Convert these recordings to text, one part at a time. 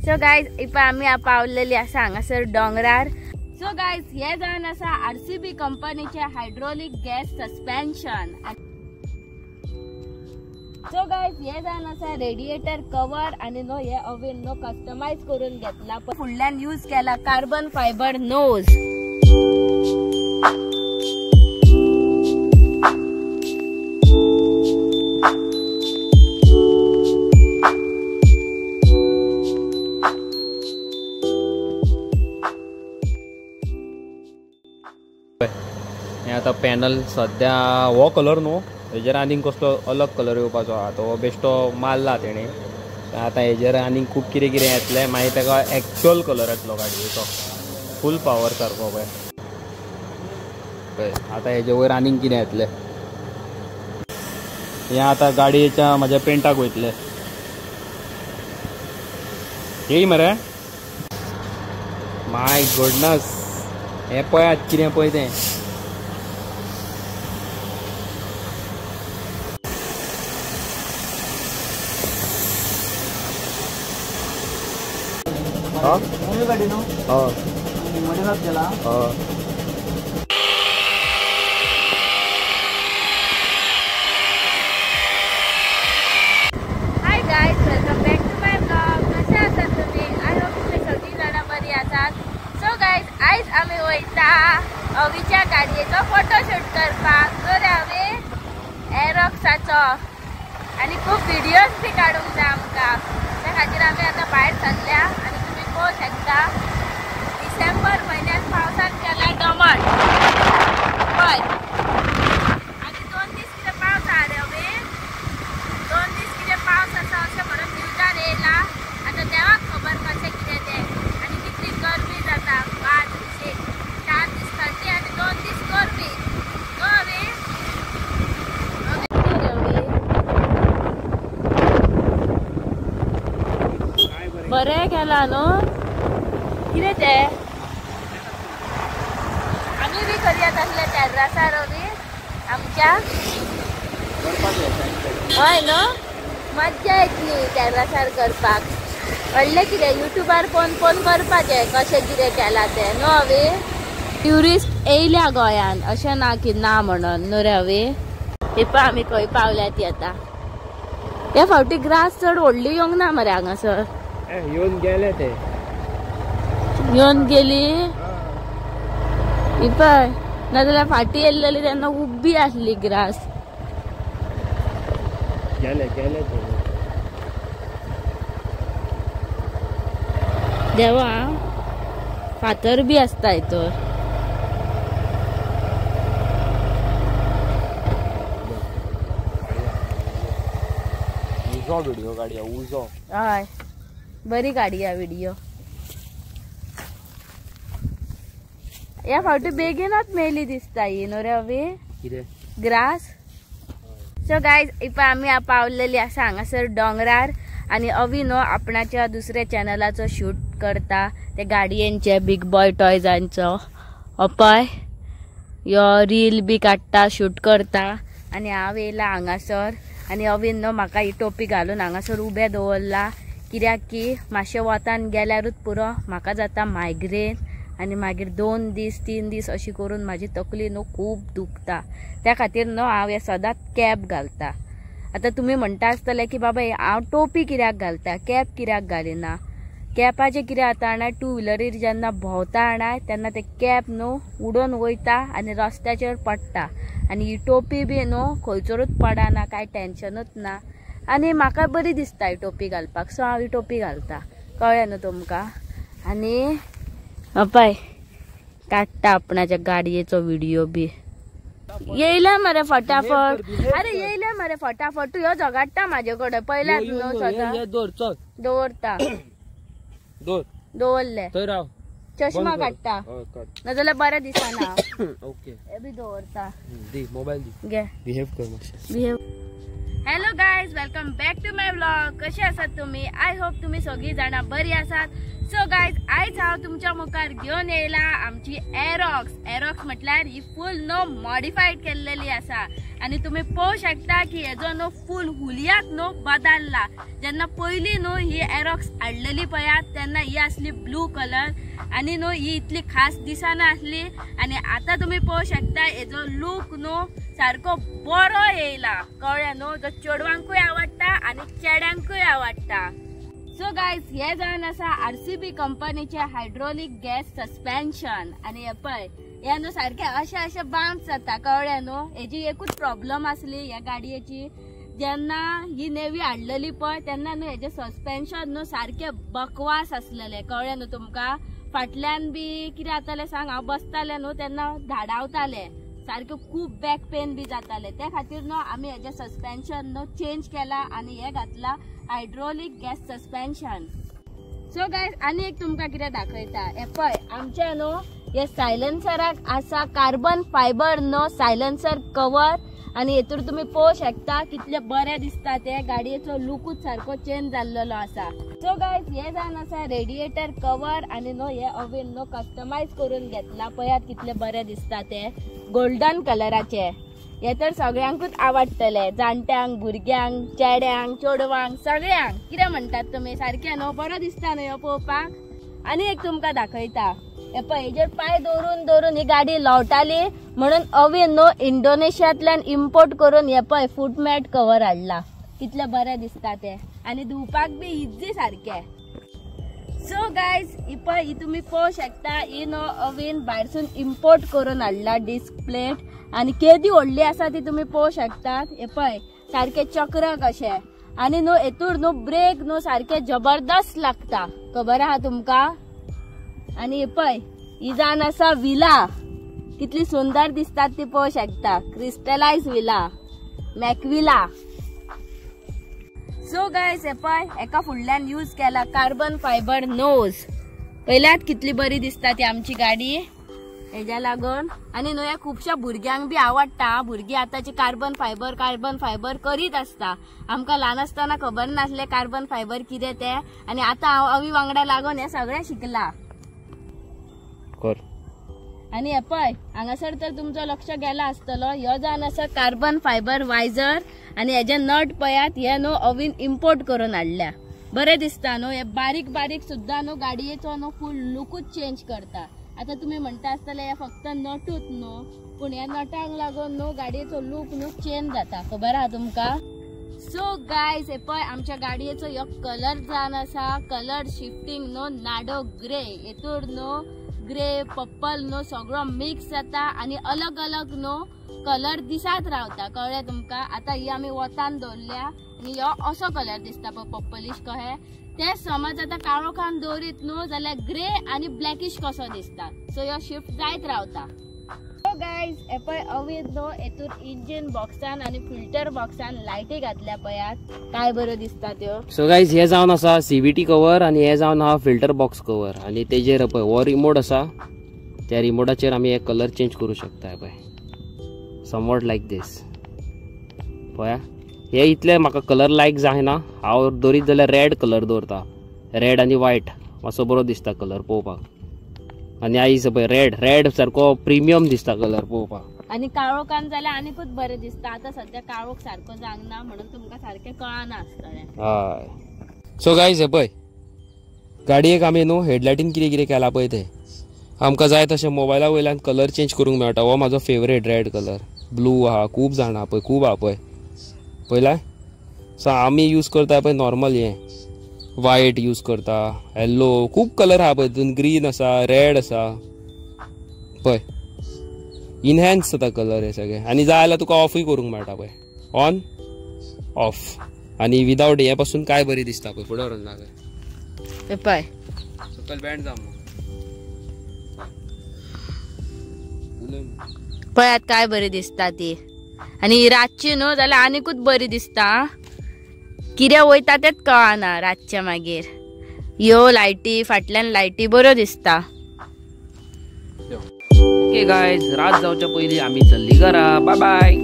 So guys इपा आमी पावलेली आसा हांगासर डोंगरार. सो गायज हे जावन आसा RCB कंपनीचे hydraulic gas suspension. So guys हे जावन आसा रेडिएटर कवर आनी नो हे अवेन नो कस्टमायज करून घेतला. फुडल्यान यूज केला कार्बन फायबर नोज. आतां पॅनल सद्या हो कलर न्हू, हेजेर आनीक कसलो अलग कलर येवपाचो आहा, तो बेश्टो मारला तेणे. आतां हेजेर आनीक खूब कितें कितें येतलें, मागीर ताका एक्चुअल कलर येतलो गाडयेचो, फूल पावर सारको. पळय पळय आतां हेजे वयर आनीक कितें येतलें. हें आतां गाडयेच्या म्हाज्या पेंटाक वयतलें. येय मरे, माय गुडनस, हें पळयात कितें पळय तें. गाडी न्हू मॉडिफाय केला. Hi guys, welcome back to my blog. कशे आसात तुमी? I hope तुमी सगळीं जाणां बरी आसात. सो गायज आयज आमी वयता अवीच्या गाडयेचो फोटोशूट करपाक. तर हांवें एरॉक्साचो आनी खूब व्हिडियोज बी काडूंक जाय आमकां, त्या खातीर आमी आतां भायर सरल्या. आनी तुमी पळोवंक शकता डिसेंबर म्हयन्यात पावसान केला दमट. पळय आनी 2 दीस कितें पावस आहा रे अवे, 2 दीस कितें पावस आसा अशें म्हणून न्यूजार येयला. आतां देवाक खबर कशें कितें तें आनी कितली गरमी जाता. 5 4 दीस थंडी आनी 2 दीस गरमी. न्हू अवे बरें केला न्हू. कितें तें आमी बी करया तसले टेर्रासार बी आमच्या. हय न्हू, मज्जा येतली टेर्रासार करपाक. व्हडलें कितें युट्यूबार पळोवन पळोवन करपाचें कशें कितें केलां तें न्हू अवे. ट्युरिस्ट येयल्या गोंयान, अशें ना की ना म्हणून न्हू रे अवे. ही पळय आमी खंय पावल्या ती आतां. हे फावटी ग्रास चड व्हडली येवंक ना मरे हांगासर. येवन गेले ते, येवन गेली ही पळय. नाजाल्यार फाटी येयल्लेली तेन्ना उबी आसली ग्रास. गेले गेले ते देवा, फातर बी आसता हितूर. उजो व्हिडिओ काडया, उजो. हय बरी काडया व्हिडिओ. ह्या फावटी बेगीनच मेली दिसता ही न्हू रे अवी ग्रास. सो गायज इपा आमी पावलेली आसा हांगासर डोंगरार. आनी अवी न्हू आपणाच्या दुसऱ्या चॅनलाचो शूट करता, ते गाडयेंचे बिग बॉय टॉयजांचो. पळय यो रील बी काडटा, शूट करता. आनी हांव येयला हांगासर. आनी अवीन न्हू म्हाका ही टोपी घालून हांगासर उबें दवरला, कित्याक की मातशें वतान गेल्यारूच पुरो म्हाका जाता मायग्रेन. आनी मागीर 2 दीस 3 दीस अशी करून म्हाजी तकली न्हू खूब दुखता. त्या खातीर न्हू हांव हे सदांच कॅप घालता. आतां तुमी म्हणटा आसतले की बाबा हांव टोपी कित्याक घालता, कॅप कित्याक घालिना. कॅपाचें कितें जाता जाणा, टू व्हिलरीर जेन्ना भोंवता जाणा तेन्ना ते कॅप न्हू उडोवन वयता आनी रस्त्याचेर पडटा. आनी ही टोपी बी न्हू खंयसरूच पडना, कांय टेन्शनूच ना. आनी म्हाका बरी दिसता ही टोपी घालपाक, सो हांव ही टोपी घालता. कळ्ळें न्हू तुमकां. आनी पळय काडटा आपणाच्या गाडयेचो व्हिडिओ बी. येयला मरे फटाफट. अरे येयला मरे फटाफट, तूं ह्यो झगडटा म्हाजे कडेन पयल्याच न्हू सदां. दवरता, दवरले चश्मा काडटा, नाजाल्यार बरें दिसना. हे बी दवरता, मोबायल दी, घे. बिहेव कर मातशें. Behave. Hello guys, welcome back to my vlog. कशे आसात तुम्ही? I hope तुम्ही सगळी जाणां बरी आसात. सो गायज, आयज हांव तुमच्या मुखार घेवन येयला आमची एरॉक्स. एरॉक्स म्हटल्यार ही फूल नो मॉडिफायड केल्लेली आसा आनी तुमी पळोवंक शकता की हेजो न्हू फूल हुलियाक न्हू बदलला. जेन्ना पयलीं न्हू ही एरॉक्स हाडलेली पळयात तेन्ना ही आसली ब्लू कलर आनी न्हू ही इतली खास दिसना आसली आनी आतां तुमी पळोवंक शकता हेजो लूक न्हू सारको बरो येयला. कळ्ळें न्हू? जो चेडवांकूय आवडटा आनी चेड्यांकूय आवडटा. सो गायज, हे जावन आसा RCB कंपनीचे हायड्रोलिक गॅस सस्पेन्शन आनी हे पळय हे न्हू सारके अशे अशे बाउन्स जाता. कळ्ळें न्हू? हेजी एकूच प्रॉब्लम आसली ह्या गाडयेची, जेन्ना ही नेवी हाडलेली पळय तेन्ना न्हू हेजें सस्पेन्शन न्हू सारकें बकवास आसलेलें. कळ्ळें न्हू तुमकां? फाटल्यान बी कितें जातालें सांग, हांव बसतालें न्हू तेन्ना धाडावतालें सारकें, खूब बॅक पेन बी जातालें. त्या खातीर न्हू आमी हेजें सस्पेन्शन न्हू चेंज केला आनी हें घातलां hydraulic gas suspension. So guys, आनी एक तुमकां कितें दाखयता. हे पळय आमच्या न्हू हे सायलन्सराक आसा कार्बन फायबर न्हू सायलन्सर कवर आनी हेतूर तुमी पळोवंक शकता कितले बरें दिसता ते. गाडयेचो लुकूच सारको चेंज जाल्लेलो आसा. सो गायज, हे जावन आसा रेडिएटर कवर आनी न्हू हे अवेन न्हू कस्टमायज करून घेतला. पळयात कितले बरें दिसता ते गोल्डन कलराचे. हे तर सगळ्यांकूच आवडटले, जाणट्यांक, भुरग्यांक, चेड्यांक, चेडवांक, सगळ्यांक. कितें म्हणटात तुमी? सारकें न्हू? बरो दिसता न्हू ह्यो पळोवपाक? आनी एक तुमकां दाखयता. हे पळय हेजेर पांय दवरून दवरून ही गाडी लोवटाली म्हणून अवेन न्हू इंडोनेशियांतल्यान इम्पोर्ट करून हे पळय फूटमॅट कवर हाडला. कितले बरें दिसता ते आनी धुवपाक बी इजी सारकें. सो गायज, ही पळय ही तुमी पळोवंक शकता ही न्हू अवेन भायरसून इम्पोर्ट करून हाडला डिस्क प्लेट आनी केदी व्हडली आसा ती तुमी पळोवंक शकतात. हे पळय सारकें चक्र कशें आनी न्हू हेतूर न्हू ब्रेक न्हू सारकें जबरदस्त लागता. खबर आहा तुमकां? आनी हे पळय ही जावन आसा विला, कितली सुंदर दिसतात ती पळोवंक शकता. क्रिस्टलायज विला, मॅकविला. सो गायज, हे पळय एका फुडल्यान यूज केला कार्बन फायबर नोज. पयल्यात कितली बरी दिसता ती आमची गाडी हेज्या लागून. आनी न्हू ह्या खुबश्या भुरग्यांक बी आवडटा. भुरगीं आतांची कार्बन फायबर कार्बन फायबर करीत आसता. आमकां ल्हान आसतना खबर नासलें कार्बन फायबर कितें तें आनी आतां हांव अवी वांगडा लागून हें सगळें शिकलां. आनी हे पळय हांगासर तर तुमचो लक्ष गेला आसतलो, ह्यो जावन आसा कार्बन फायबर वायझर आनी हेजे नट पळयात हे न्हू अवीन इम्पोर्ट करून हाडल्या. बरें दिसता न्हू? हे बारीक बारीक सुद्दां न्हू गाडयेचो न्हू फूल लुकूच चेंज करता. आतां तुमी म्हणटा आसतले हे फक्त नटूच न्हू, पूण ह्या नटांक लागून न्हू गाडयेचो लूक न्हू चेंज जाता. खबर आहा तुमकां? सो गायज, हे पळय आमच्या गाडयेचो ह्यो कलर जावन आसा कलर शिफ्टींग न्हू नाडो ग्रे. हेतूर न्हू ग्रे पर्पल न्हू सगळो मिक्स जाता आनी अलग अलग न्हू कलर दिसत रावता. कळ्ळें तुमकां? आतां ही आमी वतान दवरल्या आनी ह्यो असो कलर दिसता पळय पर्पलिश कहे. ते समज आतां काळोखान दवरीत न्हू जाल्यार ग्रे आनी ब्लॅकिश कसो दिसता. सो ह्यो शिफ्ट जायत रावता. सो गायज, हे पळय अवीन न्हू हेतूर इंजीन बॉक्सान आनी फिल्टर बॉक्सान लायटी घातल्या. पळयात काय बऱ्यो दिसता त्यो. सो गायज, हे जावन आसा CVT cover आनी हे जावन आहा फिल्टर बॉक्स कवर आनी तेजेर पळय हो रिमोट आसा, त्या रिमोटाचेर आमी हे कलर चेंज करूं शकता. पळय समवॉट लायक दीस. पळया हे इतले म्हाका कलर लायक जायना, हांव दवरीत जाल्यार रेड कलर दवरता. रेड आनी व्हायट मातसो बरो दिसता कलर पळोवपाक. आनी आयज पळय रेड रेड सारको प्रिमियम दिसता कलर पळोवपाक. आनी काळोखान जाल्यार आनीकूच बरें दिसता. आतां सद्या काळोख सारको जावंक ना म्हणून तुमकां सारकें कळना आसतलें. हय. सो गायज, हे पळय गाडयेक आमी न्हू हेडलायटीन कितें कितें केलां पळय तें आमकां जाय तशें मोबायला वयल्यान कलर चेंज करूंक मेळटा. हो म्हाजो फेवरेट रेड कलर. ब्लू आहा, खूब जाणां पळय, खूब आहा पळय पळयला. सो आमी यूज करता पळय नॉर्मल हें वायट यूज करता, येल्लो, खूब कलर आहा पळय तितून. ग्रीन आसा, रेड आसा पळय, इनहॅन्स जाता कलर हे सगळे. आनी जाय जाल्यार तुका ऑफूय करूंक मेळटा पळय, ऑन ऑफ. आनी विदावट हे पासून काय बरी दिसता पळय. फुडें व्हरून दाखय पळय, सकयल बँड जा पळयात काय बरी दिसता ती. आनी रातची न्हू जाल्यार आनीकूच बरी दिसता. कितें वयता तेंच कळना रातचें. मागीर ह्यो लायटी फाटल्यान लायटी बऱ्यो दिसता. ओके गायज, रात जावच्या पयलीं आमी चल्ली घरा. Bye bye.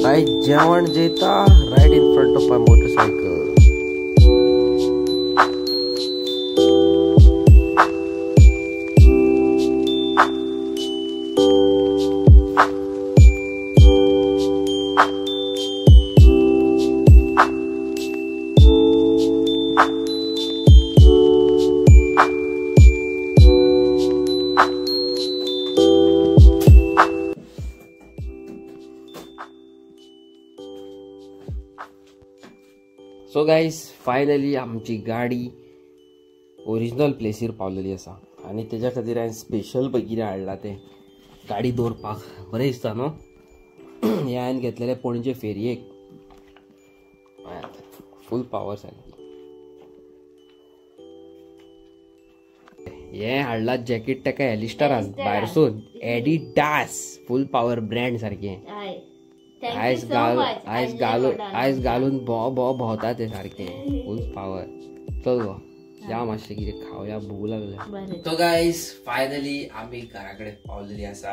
आयज जेवण जेता right in front of my motorcycle. So guys finally आमची गाडी ओरिजिनल प्लेसीर पावलेली आसा आनी तेज्या खातीर हांवें स्पेशल पळय कितें हाडलां तें गाडी दवरपाक. बरें दिसता न्हू. हें हांवें घेतलेलें पणजे फेरयेक, फूल पावर सारकी. हें हाडलां जॅकेट ताका एलिस्टरान भायरसून, एडिडास फूल पावर ब्रँड सारकें. आयज आयज घालून आयज घालून भोव भोव भोंवता ते सारकें फूल पावर. चल गो या मातशें कितें खावया, भूक लागल्या. सो गायज फायनली आमी घरा कडेन पावलेली आसा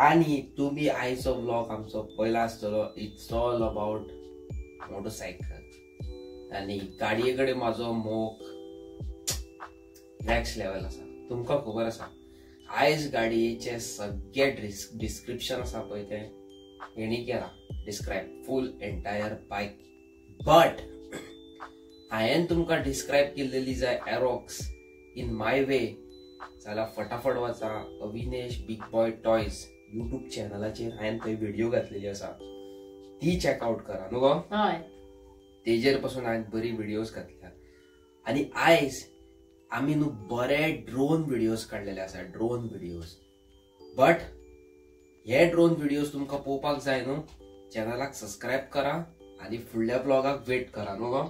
आनी तुमी आयचो व्लॉग आमचो पयला आसतलो. It's all about motorcycle आनी गाडये कडेन म्हाजो मोग नेक्स्ट लेवल आसा. तुमकां खबर आसा आयज गाडयेचें सगळें डिस्क्रिप्शन आसा पळय तें हेणी केला describe full entire bike. But हांवें तुमकां डिस्क्रायब केल्लेली जाय एरोक्स इन my वे जाल्यार फटाफट वचा Avinesh big boy toys YouTube चॅनलाचेर हांवें थंय व्हिडिओ घातलेली आसा, ती चॅकआवट करा न्हू गो. तेजेर पासून हांवें बरी व्हिडियोज घातल्या आनी आयज आमी न्हू बरे ड्रोन व्हिडियोज काडलेले आसा, ड्रोन व्हिडियोज. बट हे ड्रोन व्हिडियोज तुमकां पळोवपाक जाय न्हू, चॅनलाक सबस्क्रायब करा आनी फुडल्या व्लॉगाक वेट करा न्हू गो.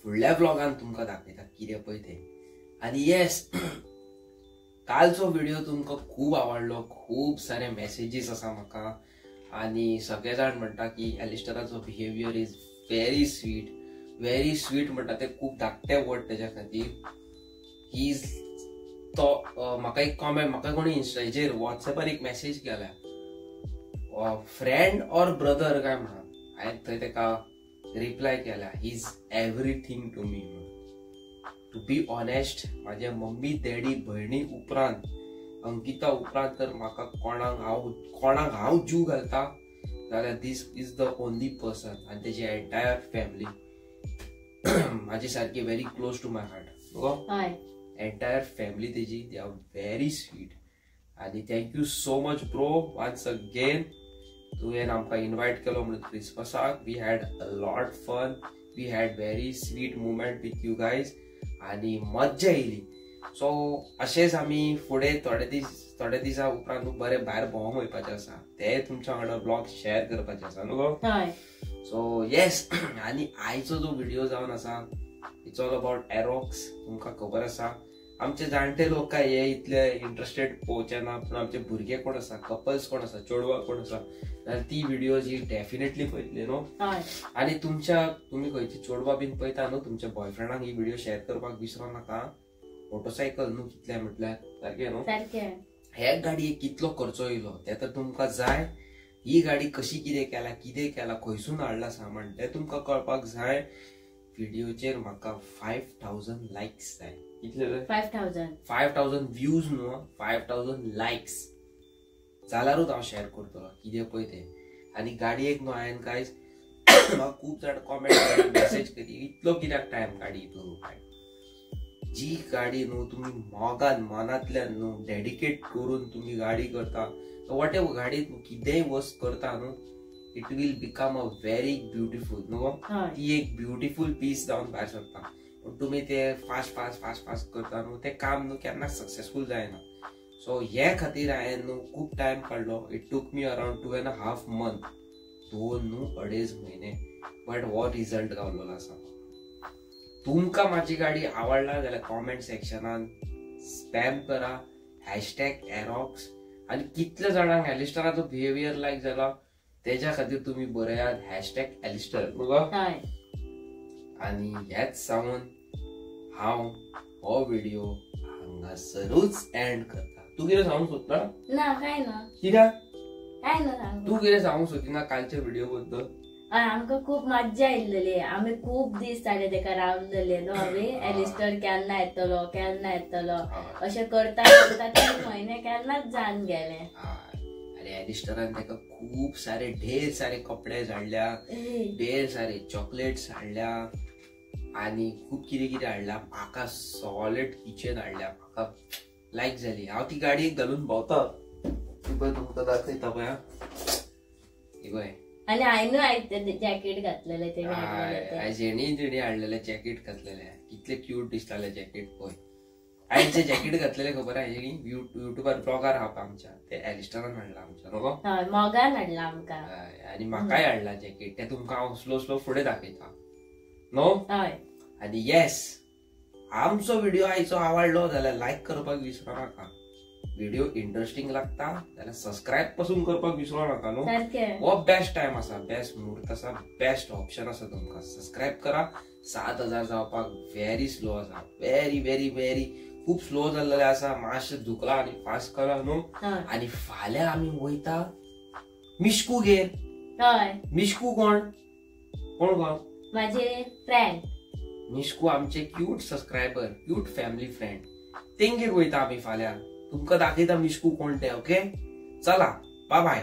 फुडल्या व्लॉगान तुमकां दाखयता कितें पळय तें. आनी येस, कालचो व्हिडिओ तुमकां खूब आवडलो, खूब सारे मॅसेजीस आसा म्हाका आनी सगळे जाण म्हणटा की एलिस्टराचो behaviour is very sweet, very sweet म्हणटा ते, खूब धाकटे वर्ड तेज्या खातीर. He is तो म्हाका एक कॉमेंट, म्हाका कोणी इन्स्टाचेर वॉट्सएपार एक मॅसेज केल्या, फ्रेंड ऑर ब्रदर काय म्हणून. हांवें थंय ताका रिप्लाय केल्या, he is everything to me म्हणून. टू बी ऑनेस्ट, म्हाज्या मम्मी डॅडी भयणी उपरांत, अंकिता उपरांत तर म्हाका कोणाक हांव जीव घालता जाल्यार this is the only person. आनी तेजी एंटायर फॅमिली म्हाजी सारकी very close to my heart. Entire family तेजी, they are very sweet. आनी thank you so much bro once again, तुवें आमकां इनवायट केलो म्हणून क्रिसमसाक. We had a lot fun, we had very sweet moment with you guys आनी मज्जा येयली. So अशेंच आमी फुडें थोडे दिसा उपरांत बरें भायर भोंवंक वयपाचें आसा, ते तुमच्या वांगडा ब्लॉग शेअर करपाचे आसा न्हू गो. सो येस, आनी आयचो जो व्हिडिओ जावन आसा it's all about Aerox. तुमकां खबर आसा आमचे जाणटे लोक काय हे इतले इंट्रस्टेड पळोवचे ना, पूण आमचे भुरगे कोण आसा, कपल्स कोण आसा, चेडवां कोण आसा जाल्यार ती व्हिडियोज ही डेफिनेटली पळयतली न्हू. आनी तुमी खंयची चेडवां बीन पळयता न्हू, तुमच्या बॉयफ्रेंडाक ही व्हिडिओ शेअर करपाक विसरो नाका. मोटरसायकल न्हू कितले म्हटल्यार सारकें न्हू, हे गाडयेक कितलो खर्चो येयलो ते तर तुमकां जाय. ही गाडी कशी कितें केला, कितें केला, खंयसून हाडला सामान तें तुमकां कळपाक जाय. व्हिडिओचेर म्हाका 5000 लायक्स जाय. कितले? 5000 व्यूज न्हू, 5000 लायक्स जाल्यारूच हांव शेअर करतलो कितें पळय तें. आनी गाडयेक न्हू हांवें कांय म्हाका खूब जाण कॉमेंट मॅसेज करी इतलो कित्याक टायम गाडी इतलो काय. जी गाडी न्हू तुमी मोगान मनांतल्यान न्हू डेडिकेट करून तुमी गाडी करता, what ever गाडी कितेंय वस्त करता न्हू, it will become a very beautiful न्हू, ती एक ब्युटिफूल पीस जावन भायर सरता. पूण तुमी ते फास्ट फास्ट फास्ट फास्ट करता न्हू, तें काम न्हू केन्नाच सक्सेसफूल जायना. सो हे खातीर हांवें न्हू खूब टायम काडलो. It took me around 2.5 month, 2 न्हू 2.5 म्हयने, बट हो रिजल्ट गावलेलो आसा. तुमकां म्हाजी गाडी आवडला जाल्यार कॉमेंट सेक्शनान स्पॅम करा हॅशटॅग एरोक्स. आनी कितल्या जाणांक एलिस्टराचो बिहेवियर लायक जाला तेज्या खातीर तुमी बरयात हॅशटॅग एलिस्टर न्हू. आनी हेच सांगून हांव हो व्हिडिओ हांगासरूच एंड करता. तूं कितें सांगूंक सोदता? ना, काय ना. कित्याक? काय ना सांगू तू कितें सांगूंक सोदिना कालच्या व्हिडिओ बद्दल? आमकां खूब मज्जा आयिल्ली, आमी खूब दीस जाले तेका रावलेले न्हू आमी, एलिस्टर केन्ना येतलो केन्ना येतलो अशें करता करता 3 म्हयने केन्नाच जावन गेले. आनी एलिस्टरान तेका खूब सारे ढेर सारे कपडे हाडल्या, ढेर सारे चॉकलेट्स हाडल्या आनी खूब कितें कितें हाडल्या. म्हाका सॉलिड किचन हाडल्या, म्हाका लायक जाली. हांव ती गाडी घालून भोंवता, ती पळय तुमकां दाखयता पळय, ही पळय. आनी हांवें जॅकेट घातलेले, तेणी जेणी तेणी हाडलेले जॅकेट घातलेले, कितले क्यूट दिसताले जॅकेट पळय. आयचे जॅकेट घातलेले खबर आहे जेणी युट्यूबार ब्लॉगार आहा आमच्या, ते एलिस्टरान हाडला आमच्या नको, मोगान हाडला आमकां आनी म्हाकाय हाडला जॅकेट. ते तुमकां हांव स्लो स्लो फुडें दाखयता न्हू. आनी येस, आमचो व्हिडिओ आयचो आवडलो जाल्यार लायक करपाक विसरो नाका, व्हिडिओ इंटरेस्टिंग लागता जाल्यार सबस्क्रायब पासून करपाक विसरो नाका न्हू. हो बेस्ट टायम आसा, बेस्ट मुहूर्त आसा, बेस्ट ऑप्शन आसा तुमकां. सबस्क्रायब करा. 7000 जावपाक व्हेरी स्लो आसा, व्हेरी व्हेरी व्हेरी खूब स्लो जाल्लें आसा. मातशें धुकला आनी फास्ट करा न्हू. आनी फाल्यां आमी वयता मिश्कू गेर. मिश्कू कोण कोण कोण? माझे फ्रेंड मिश्कू, आमचे cute subscriber, cute family friend. तेंगेर वयता आमी फाल्यां, तुमकां दाखयता मिश्कू कोण ते. ओके, चला, बाय बाय.